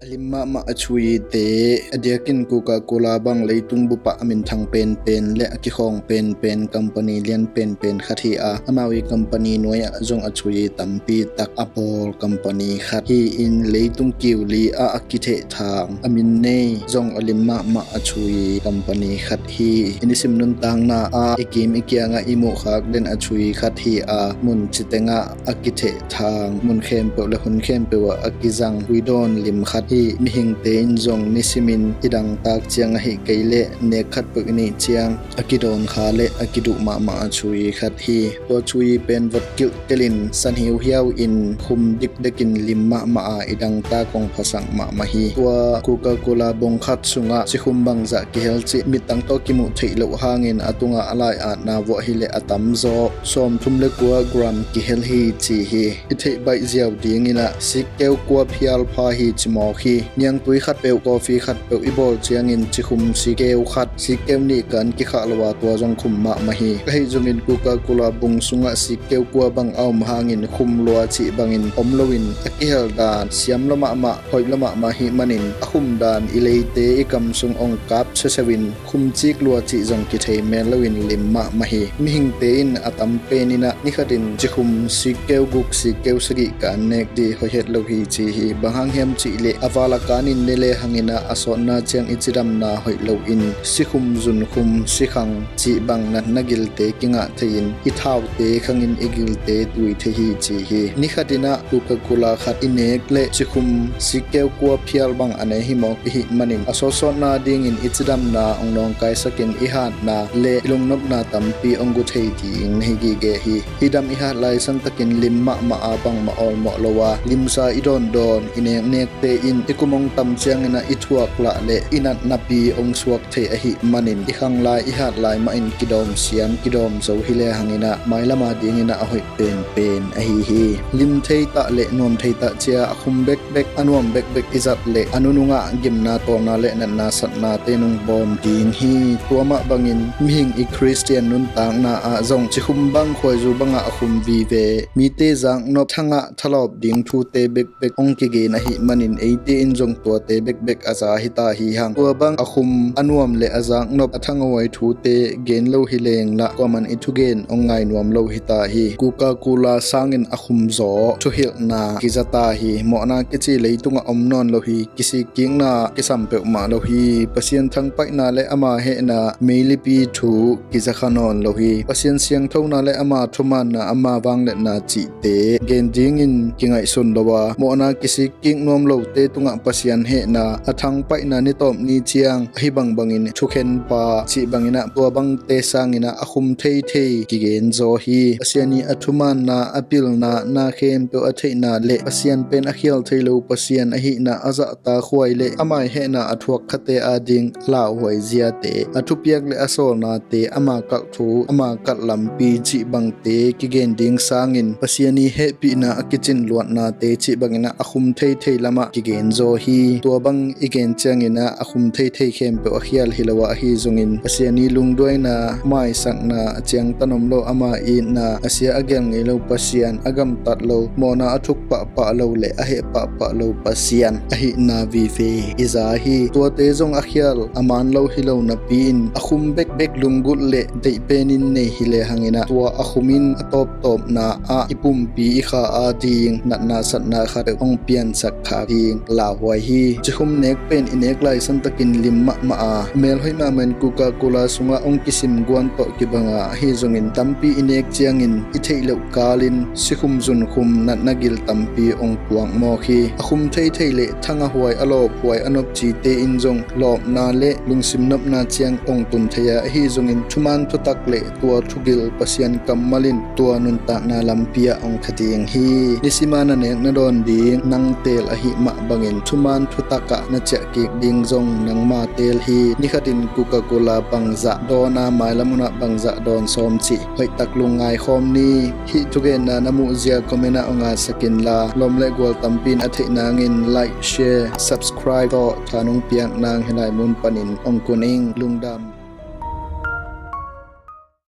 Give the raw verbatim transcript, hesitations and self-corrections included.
Lim mahmah a thuite a diakin Coca-Cola bang leitung bupah a minthang penpen le a kikhawng penpen company lian penpen khat hi a, amau i company nuai ah zong a thui tampi tak a bawl company khat hi-in, leitung kiuli ah a kithehthang a min nei zong a lim mahmah a thui company khat hi. I nisim nuntakna ah i kim i kiangah i muhkhak den a thui khat hi a, mun citengah a kithehthang, mun khempeuh le hun khempeuh ah a kizang tuidawn lim khat hi. Mihingte in zong nisimin i dangtak ciang ahi kei leh nek khatpeuh i neih ciang a kidawn kha le a kiduh mahmah a thui khat hi. Tua thui pen vot kilhtelin san hiuhiau in khum dikdekin lim mahmah a, i dangtak hong phasak mahmah hi. Tua Coca-Cola bong khat sungah cikhum bangzah kihel cih mittang tawh kimuh theih loh hangin a tungah a lai-atna vuah hileh a tamzaw sawmthum le kua gram kihel hi ci hi. I theih baih ziau dingin ah sikkeu kua phial pha hi ci mawk hi. Niangtui khatpeuh, coffee khatpeuh i bawl ciangin cikhum sikkeu khat, sikkeu nih kan kikhah lo a, tua zong khum mahmah hi. Ahi zongin Coca-Cola bung sungah sikkeu kua bang a om hangin khum lua cih bangin om loin a kihel dan siam lua mahmah, hoih lua mahmah hi manin a khum dan i leite i kam sung hong kap seseuin khum cik lua cih zong kithei mel loin lim mahmah hi. Mihingte in a tam penin ah nikhatin cikhum sikkeu guk, sikkeu sagih kan nek dih hoih het lo hi ci hi. Bang hang hiam cihleh a val a kanin ne lehangin ah a sawtna ciang i cidamna hoih loin sikhum, zunkhum, sikhang cih bang natna gilte kingah thei-in i thaute khangin i gilte tui thei hi ci hi. Nikhatin ah Coca-Cola khat i nek leh cikhum sikkeu kua phial bang a nei hi mawk i hih manin a sawtsawtna dingin i cidamna hong nawngkaisakin i hatna le i lungnopna tampi hong gu thei ding na hi gige hi. I dam i hat lai santakin lim mahmah a, bangmah awlmawh lo a, limsa i dawndawn i neknekte in i kum hong tam ciangin ah i thuak lah le i natnapi hong suak thei ahih manin i khang lai i hat lai mahin kidawm siam kidawm zo hi lehangin ah mailam a dingin ah a hoih penpen ahi hi. Lim thei tah le nuam thei tah cia a khum bekbek, a nuam bekbek i zat leh a nunungah gimna tawlna le natna satnate nung bawm ding hi. Tua mah bangin mihing i Khristian nuntakna ah zong cikhum bang khuaizu bangah a khum vive, mite zaknop, thangah thalawp ding thute bekbek hong kigen ahih manin eite in zong tuate bekbek a za hita hi hang. Tua bang a khum, a nuam le a zaknop, a thanghuai thute gen lo hi leng lah kuaman i thugen hong ngai nuam lo hita hi. Coca-Cola sangin a khum zaw thuhilhna kizata hi. Mawhna kici leitungah om nawn lo hi. Kisikkikna kisam peuhmah lo hi. Pasian thangpaihna le ama hehna meilipi thu kizakha nawn lo hi. Pasian siangthona le ama thumaanna, ama vangliatna cihte gen dingin kingaihsun lo a, mawhna kisik kik nuam lote tungah Pasian hehna, a thangpaihna nitawp ni ciang ahi bangbangin thukhenpa cih bangin ah tua bangte sangin ah a khum theithei kigen zaw hi. Pasian i a thumaanna, a pilna, na khempeuh a theihna le Pasian pen a khial thei lo Pasian ahihna a zahtakhuai le amah i hehna a thuak khate ading lauhuai ziate, a thupiak le a sawlnate, ama kalh thu, ama kalh lampi cih bangte kigen ding sangin Pasian i hehpihna a kicin luatnate cih bangin ah a khum theithei lamah kigen zaw hi. Tua bang i gen ciangin ah a khum theithei khempeuh a khial hi lo ah, ahi zongin Pasian i lungduaina, maisakna, a ciangtan om lo ama itna, a sia a gel ngei lo Pasian, a gamtat lo, mawhna a thuk pahpah lo le a heh pahpah lo Pasian ahihna vive i za hi. Tuate zong a khial a man lo hi lo napi-in a khum bekbek lunggulh le deih penin nei hi lehangin ah tua a khum in a tawptawpna ah i pumpi i kha ading natna satna khat hong piansak khak ding lauhuai hi. Cikhum nek pen i nek lai santakin lim mahmah a, mel hoih mahmah in Coca-Cola sungah hong kisim guan tawh kibang a, ahi zongin tampi i nek ciangin i theih loh kalin sikhum zunkhum natna gil tampi hong puak mawk hi. A khum theithei le thang a huai, a lawphuai, a nopcite in zong lawpna le lungsim nopna ciang hong tun thei a, ahi zongin thumaan thutak le tua thugil Pasian kammal in tua nuntakna lampi ah hong kha ding hi. Nisim a na nek na dawn ding nang teel ahih mah bangin thumaan thutak ah na ciah kik ding zong nangma teel hi. Nikhatin Coca-Cola bangzah dawn a, mailam hun ah bangzah dawn sawm cih hoihtak lungngai khawm ni. Hih thugenna na muhzia comment ah hong ngatsak inla, lawm le gual tampi in a theih nangin like, share, subscribe tawh tha nong piak nang hih lai mun panin hong kun ing. Lungdam.